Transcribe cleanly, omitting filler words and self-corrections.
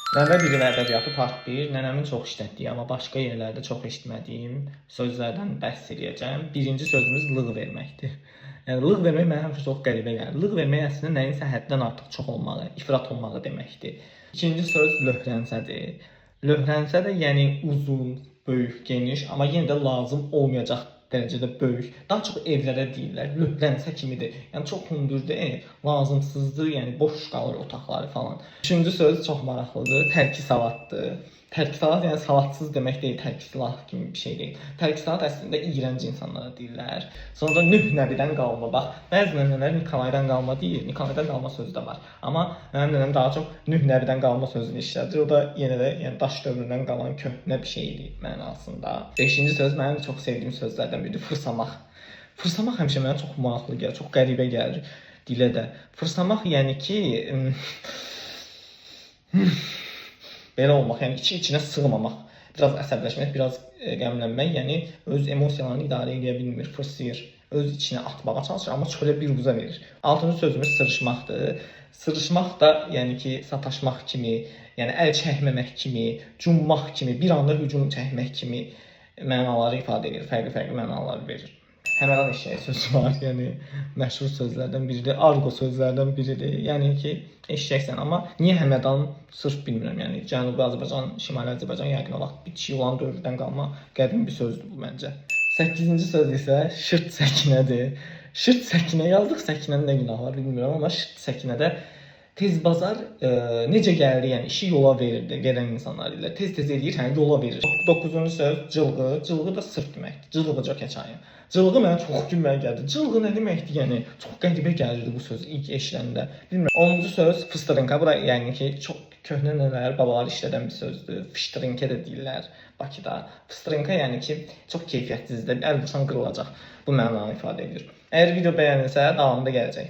Nəvə dili və ədəbiyyatı part 1. Nənəmin çox işlətdiyi, amma başqa yerlərdə çox eşitmədiyim sözlərdən bəhs eləyəcəm. Birinci sözümüz lığ verməkdir. Yəni lığ vermək mənə həmişə çox qəribə gəlir. Lığ vermək əslində nəyinsə həddən artıq çox olmağı, ifrat olmağı deməkdir. İkinci söz löhrənsədir. Löhrənsə də yəni uzun, böyük, geniş, amma yenə də lazım olmayacaq dərəcədə böyük. Daha çox evlərə deyirlər, löhrənsə kimidir. Yəni çox hündürdür ev, lazımsızdır, yəni boş qalır otaqları falan. Üçüncü söz çox maraqlıdır, tərki salatdır. Tərki salat yəni salatsız demək deyil, tərki silah kimi bir şey deyil. Tərki salat əslində iyrənc insanlara deyirlər. Sonra Nüh nəbidən qalma bax. Bəzi nənələr Nikolaydan qalma deyir. Nikolaydan qalma sözü də var. Amma mənim nənəm daha çox Nüh nəbidən qalma sözünü işlədir. O da yenə də yəni daş dövründən qalan köhnə bir şeydir mənasında. Beşinci söz mənim çox sevdiyim sözlərdən biridir, fırsamaq. Fırsamaq həmişə mənə çox maraqlı gəlir, çox qəribə gəlir dilə də. Fırsamaq yəni ki, belə olmaq, yəni içi içinə sığmamaq, biraz əsəbləşmək, biraz qəmlənmək, yəni öz emosiyalarını idarə edə bilmir, fırsayır, öz içinə atmağa çalışır, amma çölə bir buza verir. Altıncı sözümüz sırışmaqdır. Sırışmaq da yəni ki, sataşmaq kimi, yəni əl çəkməmək kimi, cummaq kimi, bir anda hücum çəkmək kimi mənaları ifadə edir, fərqli-fərqli mənalar verir. Həmədan eşşəyi sözü var, yəni məşhur sözlərdən biridir, argo sözlərdən biridir. Yəni ki, eşşəksən, amma niyə Həmədan sırf bilmirəm. Yəni Cənubi Azərbaycan, Şimali Azərbaycan yəqin o vaxt bitişik olan dövrdən qalma qədim bir sözdür bu məncə. 8-ci söz isə şırt səkinədir. Şırt səkinə yazdıq, səkinənin nə günahı var bilmirəm, amma şırt səkinədə tez bazar necə gəlir, yəni işi yola verirdi, verən insanlar ilə. Tez-tez eləyir, yəni yola verir. 9-cu söz cılğı. Cılğı da sırf deməkdir. Cılğıca keçayım. Cılğı mənə çox gülməli gəldi. Cılğı nə deməkdir, yəni? Çox qəribə gəlirdi bu söz ilk eşidəndə. Bilmirəm. 10-cu söz fıstırınka. Bu da yəni ki, çox köhnə nənələr, babalar işlədən bir sözdür. Fıştırınka da deyirlər Bakıda. Fıstırınka yəni ki, çox keyfiyyətsizdir. Əl vursan qırılacaq. Bu mənanı ifadə edir. Əgər video bəyənilsə, davamında gələcək.